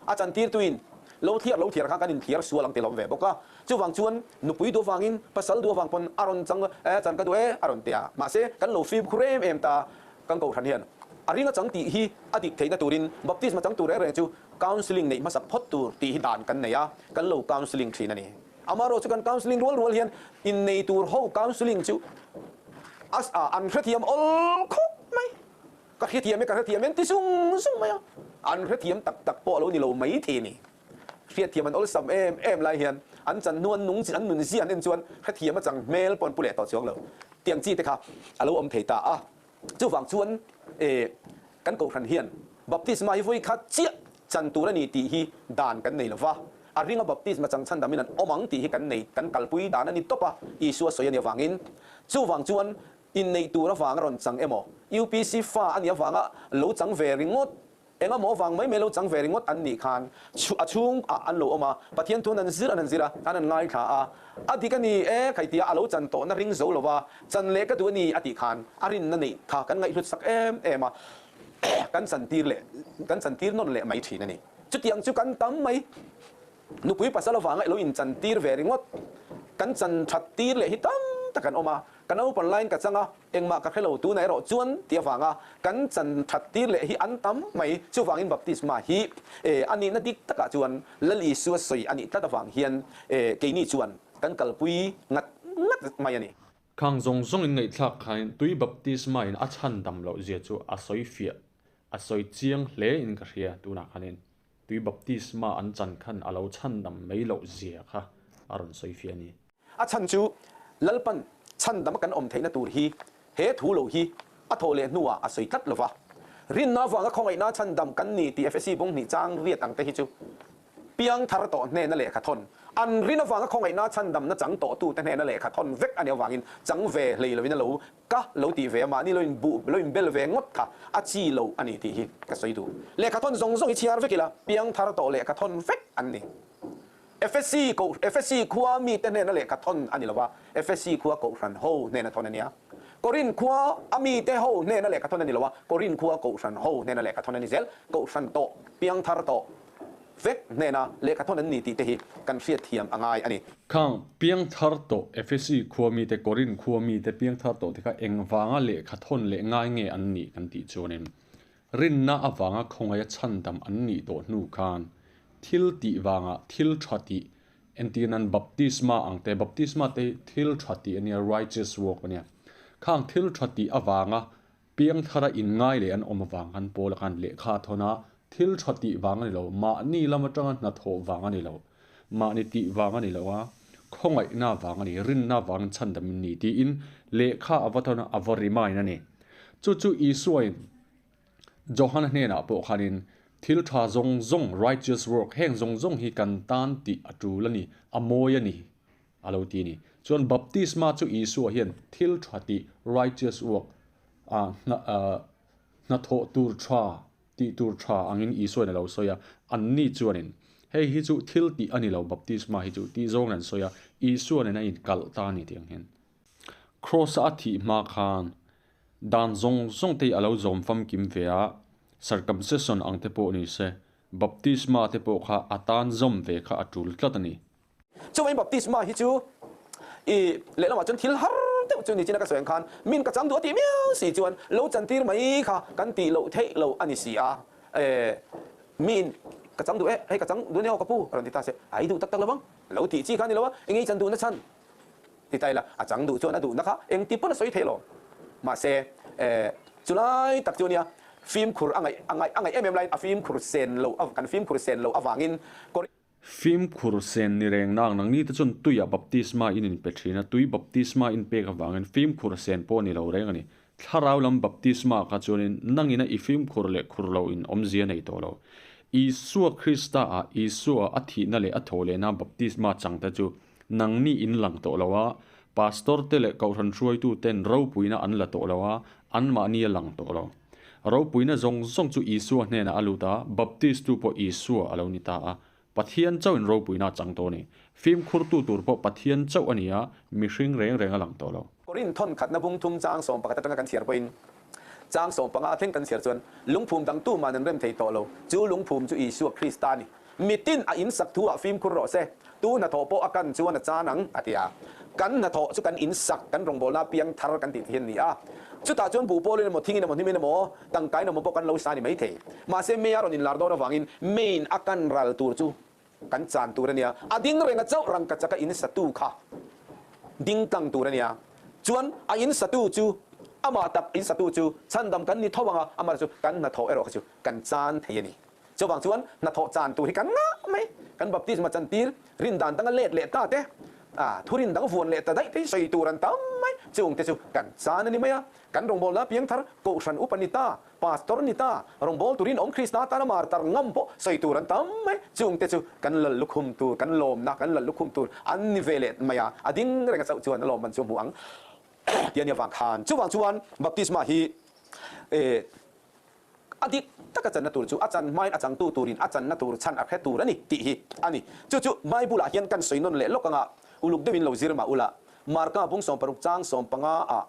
A chantirtuin lo thliar lo thliar kha kan inthliar sual ang ti lawm ve bawk a. Chuvang chuan nupui duh avangin pasal duh avang pawn a rawn chang e chan ka duh e a rawn ti a. Mahse kan lo fimkhur em em ta kan kohhran hian a ring a chang tih hi a dik theihna turin baptisma chang tur reng reng chu counselling neih hmasak phawt tur tih hi dan kan nei a, kan lo counselling thin a ni. Amaherawhchu kan counselling rual rual hian innei tur ho counselling chu a an hrethiam awl khawp mai. Ka hrethiam e, ka hrethiam e an ti zung zung mai a. An hrethiam tak tak pawh a lo ni lo mai thei a ni. Hriatthiam an awlsam em em lai hian an chan hnu an nung an nun zia an en chuan hrethiam a chang hmel pawh an pu leh tawh chuang lo. Tiang chi te kha a lo awm thei ta a. Chuvang chuan e kan kohhran hian baptisma hi vawi khat chiah chan tur a ni tih hi dan kan nei lo va, a ringa baptisma chang chhan damin an awm ang tih hi kan nei kan kalpui dan a ni tawp a, Isua sawi a nih avangin. Chuvang chuan inneih tur avanga rawn chang emaw, UPC fa a nih avanga lo chang ve ringawt Engemaw vang mai mai lo chang ve ringawt an nih khan a chhung ah an lo awm a, Pathian thu an han zir an han zir a, an han ngaithla a, a dik a ni e khaitia a lo chan tawhna ring zo lova chan leh ka duh a ni a tih khan a rinna neih kha kan ngaihhlut sak em em a, kan chan tir leh kan chan tir nawn leh mai thin a ni. Chutiang chu kan tam mai. Nupui pasal avanga i lo inchan tir ve ringawt kan chan that tir leh hi tam tak an awm a, ka naupan laiin ka chang a, Engmah ka hre lo tunah erawh chuan ti avanga kan chan that tir leh hi an tam mai. Chuvangin baptisma hi a nihna dik takah chuan Lal Isua sawi a nih tlat avang hian keini chuan kan kalpui ngat ngat mai a ni. Khang zawng zawngin ngaihthlak khain tui baptisma in a chhan dam loh zia chu a sawi fiah, a sawi chiang hle in ka hria tunah khanin tui baptisma an chan khan a lo chhan dam mai loh zia kha a rawn sawi fiah a ni. A chhan chu Lalpan chhandam a kan awm theihna tur hi he thu lo hi a thawh leh hnuah a sawi tlat lova. Rinna avanga khawngaihna chhandam kan ni tih Efesi bung hnih chang riat ang te hi chu piang thar tawh hnena lehkha thawn, an rin avanga khawngaihna chhandamna chang tawhtute hnena lehkha thawn vek a nih avangin chang ve hlei lovin a lo ka lo tih ve a, mahni lo inbuh lo inbel ve ngawt kha a chi lo a ni tih hi ka sawi duh. Lehkha thawn zawng zawng hi chhiar vek ila piang thar tawh lehkha thawn vek an ni. Efesi koh Efesi khua mite hnena lehkha thawn a ni lo va, Efesi khua kohhran ho hnena thawn a ni a. Korin khua a mite ho hnena lehkha thawn a ni lo va, Korin khua kohhran ho hnena lehkha thawn a ni zel. Kohhran tawh, piangthar tawh vek hnena lehkha thawn an ni tih te hi kan hriatthiam a ngai a ni. Khang piangthar tawh Efesi khua mite, Korin khua mite piangthar tawh te kha engvanga lehkha thawn leh ngai nge an nih kan tih chuanin Rinna avanga khawngaia chhandam an nih tawh hnu khan thil tih vanga thil tha tih Entir nan baptisma ang te, baptisma te hi thil tha tih a nia, righteous work a nia. Khang thil tha tih avanga piang thara inngai leh an awm avang khan Paula khan lehkha a thawn a, thil tha tih vang a ni lo, mahni lam atanga hnathawh vang a ni lo, mahni tih vang a ni lo a, khawngaihna vang a ni, rinna vangin chhandam in ni tiin lehkha a va thawn a, a va remind a ni. Chu chu Isuain Johana hnenah pawh khanin thil tha zawng zawng, righteous work, heng zawng zawng hi kan tan tih a tul a ni, a mawi a ni a lo ti a ni. Chuan baptisma chu Isua hian thil tha tih, righteous work, ah hna ah hnathawh tur tha, tih tur tha angin Isuain a lo sawi a, anni chuanin hei hi chu thil tih a ni lo baptisma hi chu tih zawngin an sawi a, Isua nen a inkalh ta a ni tih ang hian. Kraws-a a thih hma khan Dan zawng zawng te hi a lo zawm famkim ve a, circumcision ang te pawh ni se, baptisma te pawh kha a tan zawm ve kha a tul tlat a ni. Chuvangin baptisma hi chu i lehlamah chuan thil har deuh chu ni chin a ka sawi ang khan min ka chang duh a tih miau si chuan lo chantir mai kha kan tih loh theih lo a ni si a, e miin ka chang duh e, hei ka chang duh nia aw ka pu a rawn ti ta se, a i duh tak tak lo vang, lo tih chi kha a ni lo a, eng i chan duhna chhan? Ti ta ila, a chang duh chuan a duhna kha engti pawn a sawi thei lo. Mahse, chulai tak chu nia, fimkhur a ngaih a ngaih a ngaih em em laiin a fimkhur sen lo a, kan fimkhur sen loh avangin Kor. Fimkhur sen ni reng nang nangni te chuan tuiah baptisma in inpe thin a, tui baptisma in pek avangin fimkhur sen pawh ni lo reng a ni. Thlarau lam baptisma kha chuanin nangina i fimkhur leh khur lo in awmzia nei tawh lo. Isua Krista ah Isua a thihna leh a thawhlehna baptisma changte chu Nangni in lang tawh lo a, Pastor te leh Kohhran hruaitu ten ropuina an la tawh lo a, anmahni a lang tawh lo. Ropuina zawng zawng chu Isua hnenah a lut a, Baptist tu pawh Isua a lo ni ta a. Pathian chauhin ropuina a chang tawh a ni. Fimkhurtu tur pawh Pathian chauh a ni a, mihring reng reng a lang tawh lo. Korin thawn khatna bung thum chang 11 atanga kan chhiar pawhin chang 15 a thleng kan chhiar chuan lungphum dang tuman an rem thei tawh lo. Chu lungphum chu Isua Krista a ni. Mitin a insak thu ah fimkhur rawh se, tu hnathawh pawh a kan chuan a chan ang, a ti a. Kan hnathawh chu kan insak, kan rawngbawlna piang thar kan tih hian a ni a. Chutah chuan buh pawlin emaw, thingin emaw, hnimin emaw, tangkain emaw pawh kan lo sa a ni maithei. Mahse, mei a rawn inlar dawn avangin meiin a kan ral tur chu kan chan tur a nia. A ding renga chauh rangkachaka insatu kha ding tlang tur a nia. Chuan a insatu chu amah tak insatu chu chhandam kan ni tho ang a, amah chu kan hnathawh erawh kha chu kan chan thei a ni. Chuvang chuan hnathawh chan tur hi kan ngah mai. Kan baptisma chantir rin dan danga let leh ta te, thurin dang vuan leh ta daih te hi sawi tur an tam mai. Chung te chu kan chan a ni mai a. Kan rawngbawlna piangthar Kohhran upa ni ta, Pastor ni ta, rawngbawltu rinawm Krista tana martar ngam pawh sawi tur an tam mai. Chung te chu kan lal lukhum tur, kan lawmna kan lal lukhum tur an ni ve leh mai a. A ding reng a chauh chuan a lawmman chu a hmu ang tih a nia vang khan. Chuvang chuan baptisma hi A dik taka channa tur chu a chan hmain a changtu turin a channa tur chhan a hre tur a ni tih hi a ni. Chu chu Bible-ah hian kan sawi nawn leh lawk anga uluk deuhin lo zir mah ula, Marka bung 60 chang 15 ah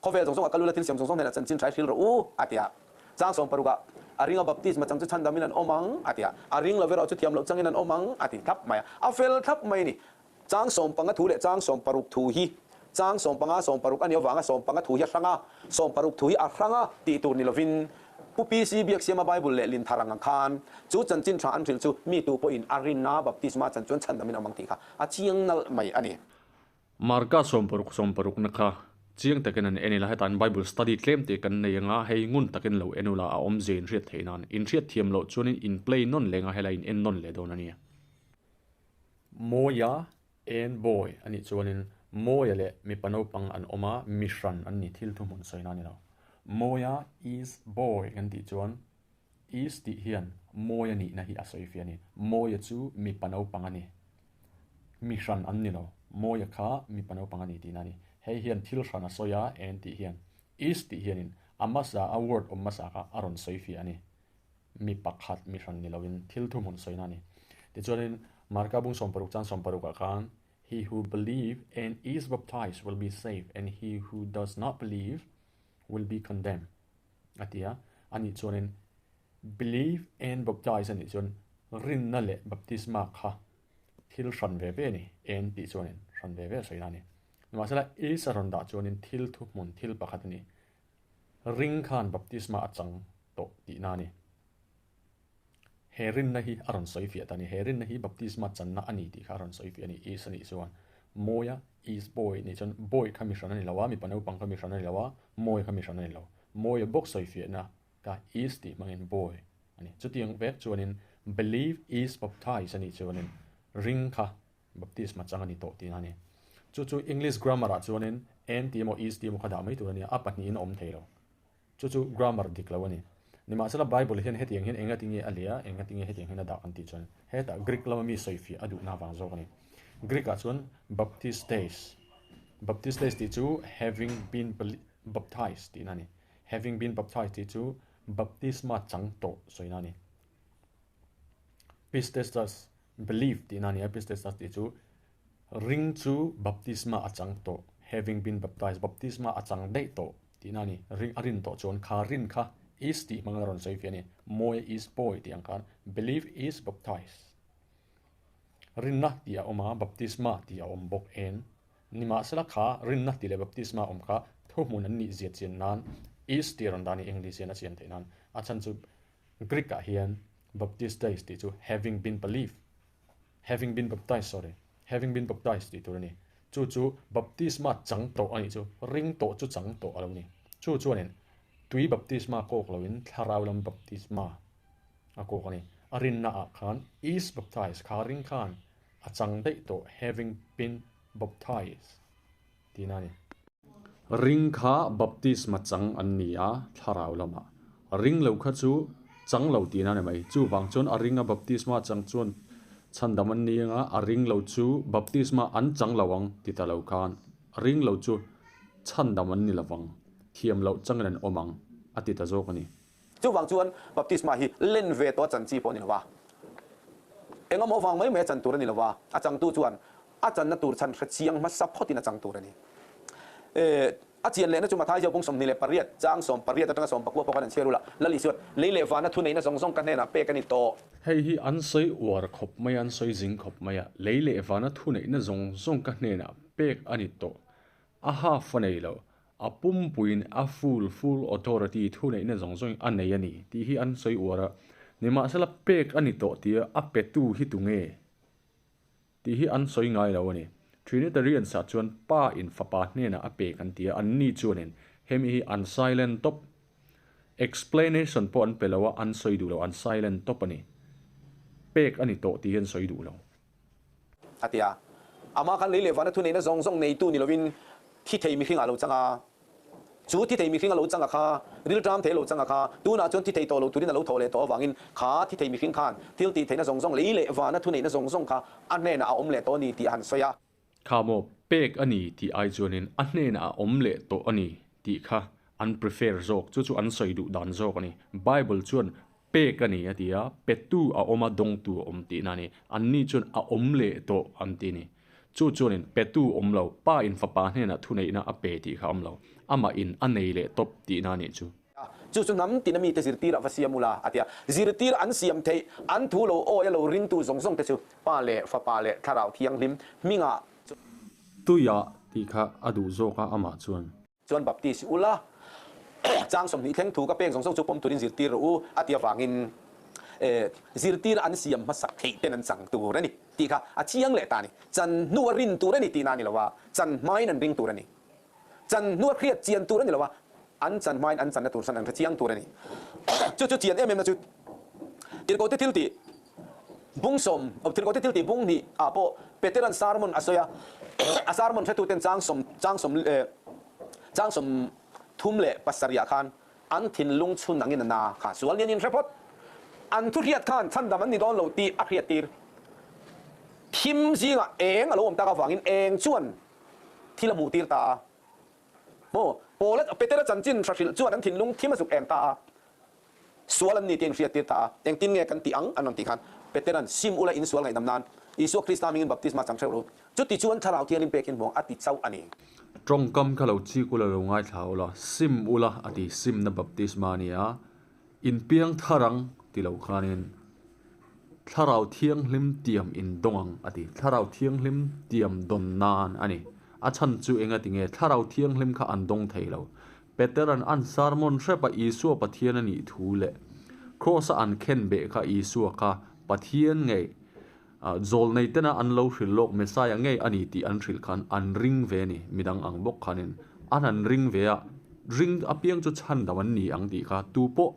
khawvel zawng zawngah kal ula thil siam zawng zawng hnenah chanchin hrai hril rawh u a ti a. Chang 60 ah a ringa baptisma chang chu chhandamin an awm ang a ti a, a ring lo erawh chu thiam loh changin an awm ang a ti thlap mai a, a fel thlap mai a ni. Chang 15 thu leh chang 60 thu hi chang 15 60 a nih avanga 15 thu hi a hrang a, 60 thu hi a hrang a tih tur ni lovin Pu PC Biaksiama Bible leh Linthar ang ang khan chu chanchin tha an hrilh chu mi tu pawhin a rinna baptisma chan chuan chhandamin a awm ang tih kha a chiang nalh mai a ni. Marka 60 60 na kha chiang takin an en ila hetah an Bible study tlem tih kan nei anga hei ngun takin lo en ula a awmzia inhriat theih nan inhriat thiam loh chuanin in play nawn leng a helai in en nawn leh dawn a nia. Mawia en boy a nih chuanin Mawia leh mipa naupang an awm a, mi hran an ni, thil thuhmun sawina a ni lo. Mawia is boy kan tih chuan is tih hian Mawia nihna hi a sawi fiah a ni. Mawia chu mipa naupang a ni, mi hran an ni lo. Mawia kha mipa naupang a ni tihna a ni. Hei hian thil hran a sawi a, en tih hian is tih hianin a hmasa a word awm hmasa kha a rawn sawi fiah a ni. Mi pakhat mi hran ni loin thil thuhmun sawina a ni. Tichuanin Marka bung 60 chan 60 ah khan He who believe and is baptized will be saved and he who does not believe will be condemned a ti a. Anih chuanin believe and baptize anih chuan rinna leh baptisma kha thil hran ve ve a ni. En tih chuanin hran ve ve a sawina a ni. Nimahsela is a rawn dah chuanin thil thuhmun thil pakhat a ni. Ring khan baptisma a chang tawh tihna a ni. He rinna hi a rawn sawi fiah ta a ni. He rinna hi baptisma channa a ni tih kha a rawn sawi fiah a ni. Is a nih chuan Mawia is boy nih chuan boy kha mi hran a ni lo a, mipa naupang kha mi hran a ni lo a, Mawia kha mi hran a ni lo. Mawia bawk sawi fiahna kha is tih hmangin boy a ni. Chutiang vek chuanin believe is baptize a nih chuanin ring kha baptisma chang a ni tawh tihna a ni. Chu chu English grammar ah chuanin and tih emaw is tih emaw kha dah mai tur a ni a, a pahnihin a awm thei lo. Chu chu grammar dik lo a ni. Nimahsela Bible hian hetiang hian enga tinge a leh a, enga tinge hetiang hian a dah kan tih chuan hetah Greek lama mi sawifiah a duhna avang zawk a ni. Greek ah chuan baptistes, baptistes tih chu having been baptized tihna a ni. Having been baptized tih chu baptisma chang tawh sawina a ni. Pistestas, believe tihna a ni a, pistestas tih chu Ring chu baptisma a chang tawh, having been baptized, baptisma a chang daih tawh tihna a ni. Ring a rin tawh chuan kha rin kha is tih hmangin a rawn sawi fiah a ni. Mawi is pawi tih ang khan believe is baptized. Rinna tih a awm a, baptisma tih a awm bawk en. Nimahsela kha rinna tih leh baptisma awm kha thuhmun an nih zia chian nan is tih a rawn dah a ni English hian a chian theih nan. A chhan chu Greek ah hian baptistes tih chu having been believed Having been baptized, sorry, having been baptized tih tur a ni. Chu chu baptisma chang tawh a nih chu, ring tawh chu chang tawh a lo ni. Chu chuanin tui baptisma kawk loin thlarau lam baptisma a kawk a ni. A rinna ah khan is baptized kha ring khan a chang daih tawh having been baptized tihna a ni. Ring kha baptisma chang an ni a, thlarau lamah. Ring lo kha chu chang lo tihna a ni mai. Chuvang chuan a ringa baptisma chang chuan chhandam an ni anga, a ring lo chu baptisma an chang lo ang ti ta lo khan ring lo chu chhandam an ni lovang, thiam loh changin an awm ang a ti ta zawk a ni. Chuvang chuan baptisma hi len ve tawh a chan chi pawh a ni lo va, engemaw vang mai mai a chan tur a ni lo va, a changtu chuan a channa tur chhan hre chiang hmasa phawtin a chang tur a ni. A chian lehna chu Matthai Ziaupung 28 chang 18 atanga 19 pawh khan an chhiar ula, Lal Isuan, Lei leh vana thuneihna zawng zawng ka hnenah pek a ni tawh. Hei hi an sawi uar khawp mai a, an sawi zing khawp mai a, Lei leh vana thuneihna zawng zawng ka hnenah pek a ni tawh. A half a nei lo, a pumpuiin a full, full authority, thuneihna zawng zawngin a nei a ni tih hi an sawi uar a. Nimahsela pek a ni tawh tia a petu hi tunge? Tih hi an sawi ngai lo a ni. Trinitarians ah chuan Pa in Fapa hnenah a pek an ti a, anni chuanin hemi hi an silent tawp. Explanation pawh an pe lo a, an sawi duh lo, an silent tawp a ni. Pek a ni tawh tih hi an sawi duh lo. A ti a. Amah khan lei leh vana thuneihna zawng zawng neitu ni lovin thi thei mihring ah lo chang a. Chu thi thei mihring a lo chang a kha, rilṭam thei a lo chang a kha, tunah chuan thi thei tawh lo turin a lo thawh leh tawh avangin kha thi thei mihring khan thil tih theihna zawng zawng lei leh vana thuneihna zawng zawng kha a hnenah a awm leh tawh a ni tih a han sawi a. Kha maw pek a ni tih ai chuanin a hnenah a awm leh tawh a ni tih kha an prefer zawk, chu chu an sawi duh dan zawk a ni. Bible chuan pek a ni a ti a, petu a awm a, dawngtu a awm tihna a ni. Anni chuan a awm leh tawh an ti a ni. Chu chuanin petu awm lo, pa in fapa hnenah thuneihna a pe tih kha awm lo, amah in a nei leh tawp tihna a nih chu. Chu chu hnam tina mite zirtir a va siam ula a ti a, zirtir an siam theih, an thu lo awi a lo ringtu zawng zawng te chu Pa leh Fapa leh Thlarau Thianghlim hmingah. Tuiah tih kha a duh zawk a amah chuan. Chuan Baptist ula, chang 20 thleng thu ka pek zawng zawng chu pawm turin zirtir rawh u a ti avangin zirtir an siam hmasak theih ten an chang tur a ni tih kha a chiang leh ta a ni. Chan hnu a rin tur a ni tihna a ni lo a, chan hmain an ring tur a ni. Chan hnu a hriat chian tur a ni lo a, an chan hmain an channa tur san an hre chiang tur a ni. Chu chu chian em em na chu Tirhkohte thiltih Bung sawm, Thilkawte thil tih bung hnih ah pawh Petera'n sermon a sawi a, a sermon hretuten chang sawm, chang sawm, chang 37 ah khan an thinlung chhun angin a na kha sual nian in hre phawt. An thu hriat khan chhandam an ni dawn lo tih a hriat tir. Thim zingah eng a lo awm tak avangin eng chuan thil a hmuh tir ta a. Maw, Paula, Petera chanchin hra hrilh chuan an thinlung thim a zuk eng ta a. Sual an ni tih a inhriattir ta a, engtin nge kan tih ang an rawn tih khan Petera'n sim ula in sual ngaihdam nan Isua Krista hmingin baptisma chang hreuh lo, chuti chuan Thlarau Thianghlim pekin hmuang a ti chauh a ni. Tawngkam kha lo chik ula lo ngaithla ula, sim ula a ti, simna baptisma a ni a, inpiang thar ang ti lo khanin Thlarau Thianghlim tiam in dawng ang a ti, Thlarau Thianghlim tiam dawn nan a ni, a chhan chu engati nge Thlarau Thianghlim kha an dawng thei lo, Petera'n an sermon hrep a Isua Pathian a nih thu leh Kraws-a an khenbeh kha Isua kha Pathian ngei, zawlnei tena an lo hrilh lawk Messiah ngei a ni tih an hrilh khan an ring ve a ni. Midang ang bawk khanin an han ring ve a, ring apiang chu chhandam an ni ang tih kha tupawh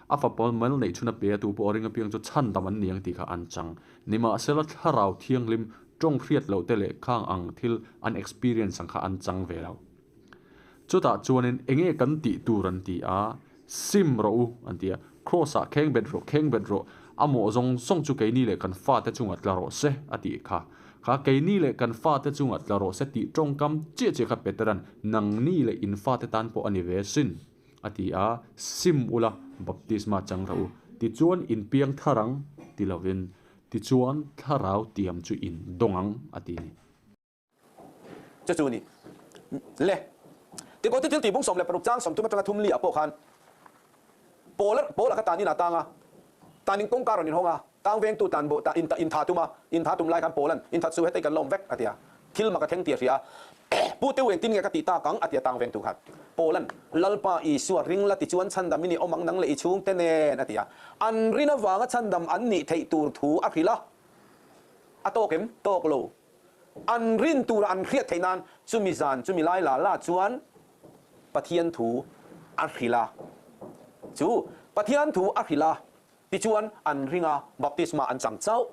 a fapa mal neih chhun a pe a, tupawh a ring apiang chu chhandam an ni ang tih kha an chang. Nimahsela thlarau thianghlim tawng hriat loh te leh khang ang thil an experience ang kha an chang ve lo. Chutah chuanin enge kan tih tur an ti a, sim rawh u an ti a, Kraws ah kheng bet rawh, kheng bet rawh, a mawh zawng zawng chu keini leh kan fate chungah tla rawh se a tih kha. Kha keini leh kan fate chungah tla rawh se tih tawngkam chiah chiah kha Petera'n nangni leh in fate tan pawh a ni ve sin a ti a, sim ula baptisma chang rawh u, tichuan in piang thar ang ti lovin, tichuan thlarau tiam chu in dawng ang a ti ni. Chu chu ni le. Tikote thil tih bung 16 chang 30 atanga thum li ah pawh khan Paul Paul a kha tan in a tang a, tan in kawngka rawn inhawng a, tang vengtu tan bo ta in in tha tum a, in tha tum lai khan Paul an in that su hetei kan la awm vek a ti a, thil mak a thleng tih a hria a, Pu Teu engtin nge ka tih tak ang a ti a tang vengtu khan Paul an Lalpa Isua ring la tichuan chhandam i ni awm ang nang leh i chhungte nen a ti a, an rin avanga chhandam an nih theih tur thu a hrilh a, a tawk em? Tawk lo. An rin tura an hriat theih nan chumi zan chumi lai la la chuan Pathian thu a hrilh a. Chu Pathian thu a hrilh a tichuan an ring a, baptisma an chang chauh.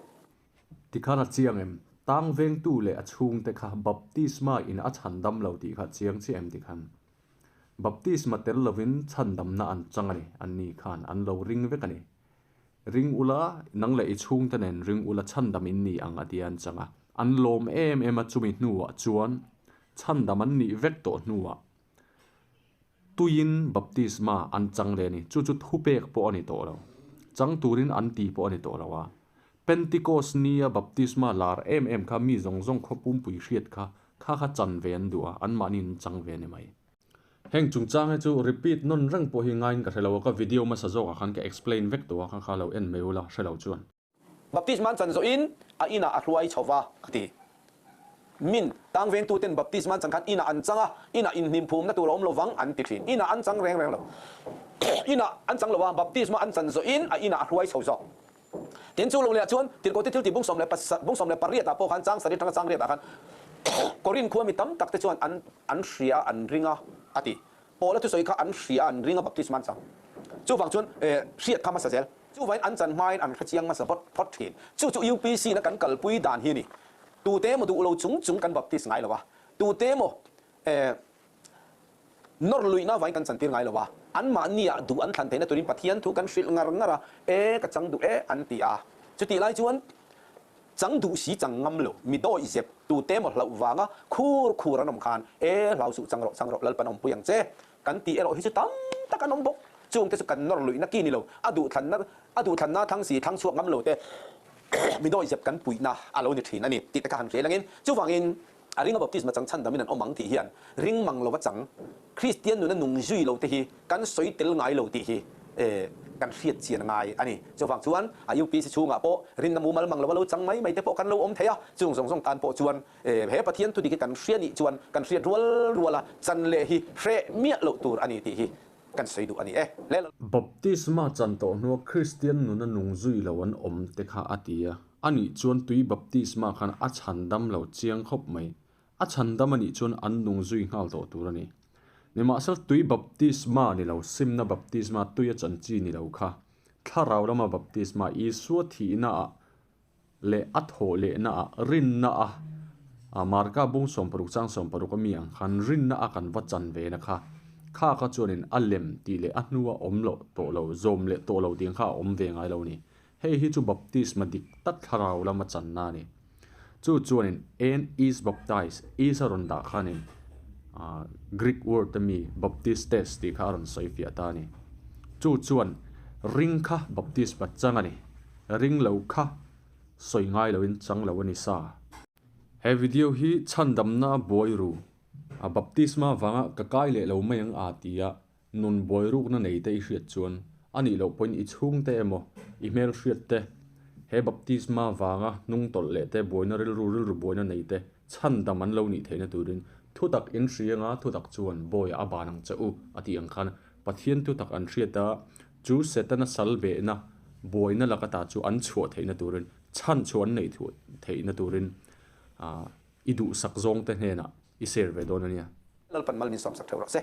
Tikhan a chiang em? Tang vengtu leh a chhungte kha baptisma in a chhandam lo tih kha chiang chiah em tikhan? Baptisma tel lovin chhandamna an chang a ni, anni khan an lo ring vek a ni. Ring ula, nang leh i chhungte nen ring ula chhandam in ni ang a ti a an chang a. An lawm em em a chumi hnuah chuan chhandam an nih vek tawh hnuah tuiin baptisma an chang leh a ni. Chu chu thupek pawh a ni tawh lo. Chang turin an ti pawh a ni tawh lo a. Pentecost nia baptisma lar em em kha mi zawng zawng khaw pumpui hriat kha kha kha chan ve an duh a, anmahniin an chang ve a ni mai. Heng chungchang hi chu repeat nawn reng pawh hi ngaiin ka hre lo a, ka video hmasa zawkah khan ka explain vek tawh a, kha kha lo en mai ula hre lo chuan. Baptisma an chan zawhin a inah a hruai chho va a ti. Min tang vengtuten baptisma an chan khan inah an chang a, inah inhnimphumna tur a awm lo vang an ti thin. Inah an chang reng reng lo. Inah an chang lo a, baptisma an chan zawhin a inah a hruai chho zawk. Tin, chu lo lehah chuan Tirhkohte thiltih bung sawm leh bung 18 ah pawh khan chang sarih atanga chang riat ah khan Korin khua mi tam tak te chuan an an hria a, an ring a, a ti. Paula thusawi kha an hria a, an ring a, baptisma an chang. Chuvang chuan hriat kha hmasa zel. Chuvain an chan hmain an hrechiang hmasa phawt phawt thin. Chu chu UPC na kan kalpui dan hi a ni. Tute emaw duh lo chung chung kan baptist ngai lo a, tute emaw Nawr luihna avangin kan chantir ngai lo a, anmahniah duh an thlan theihna turin Pathian thu kan hrilh ngar ngar a, e ka chang duh e an ti a. Chutih lai chuan chang duh si chang ngam lo, mi dawih zep tute emaw hlauh vanga khur khur an awm khan e hlau suh chang rawh chang rawh Lalpan awmpui ang che kan tih erawh hi chu tam tak an awm bawk. Chungte chu kan nawr luihna ki ni lo, a duhthlanna a duhthlanna thlang si thlang chhuak ngam lo te mi dawih zep kan puihna a lo ni thin a ni tih te kha han hre langin chuvangin A ringa baptisma chang chhandamin an awm ang tih hian ring mang lova chang Kristian nuna nung zui lo te hi kan sawi tel ngai lo tih hi kan hriat chian a ngai a ni. Chuvang chuan a UPC chhungah pawh rinna mumal mang lova lo chang mai mai te pawh kan lo awm thei a, chung zawng zawng tan pawh chuan he Pathian thudik hi kan hria nih chuan kan hriat rual ruala chan leh hi hreh miah loh tur a ni tih hi kan sawi duh a ni e. Le. Baptisma chan tawh hnua Kristian nuna nung zui lo an awm te kha a ti a. A nih chuan tui baptisma khan a chhan dam lo chiang khawp mai. A chhan dam a nih chuan an nung zui nghal tawh tur a ni. Nimahsela tui baptisma ni lo, simna baptisma tui a chan chi ni lo kha, thlarau lama baptisma Isua thihna ah leh a thawh lehna ah rinna a a Marka bung 60 chang 60 a mi ang khan rinna a kan va chan ve na kha, kha kha chuanin a lem tih leh a hnua awm loh tawh lo, zawm leh tawh lo tih kha a awm ve ngai lo a ni. Hei hi chu baptisma dik tak thlarau lama channa a ni. Chu chuanin en is baptize, is a rawn dah khanin Greek word a mi baptistes tih kha a rawn sawi fiah ta a ni. Chu chuan ring kha baptisma chang a ni, ring lo kha sawi ngai loin chang lo a ni sa. He video hi chhandamna buai ru, a baptisma vanga ka kai leh lo mai ang a ti a, Nun buairukna nei te i hriat chuan, a nih loh pawhin i chhungte emaw, i hmelhriat te, he baptisma vanga hnung tawlh leh te, buaina rilru rilru buaina nei te, chhandam an lo nih theihna turin thutak in hria anga thutak chuan bawiah a ban ang che u a tih ang khan Pathian thutak an hriat a, Chu Setana sal behna buaina laka ta chu an chhuah theihna turin, chhan chu an neih theihna turin i duhsak zawngte hnenah i share ve dawn a nia. Lalpan mal min sawmsak theuh rawh se.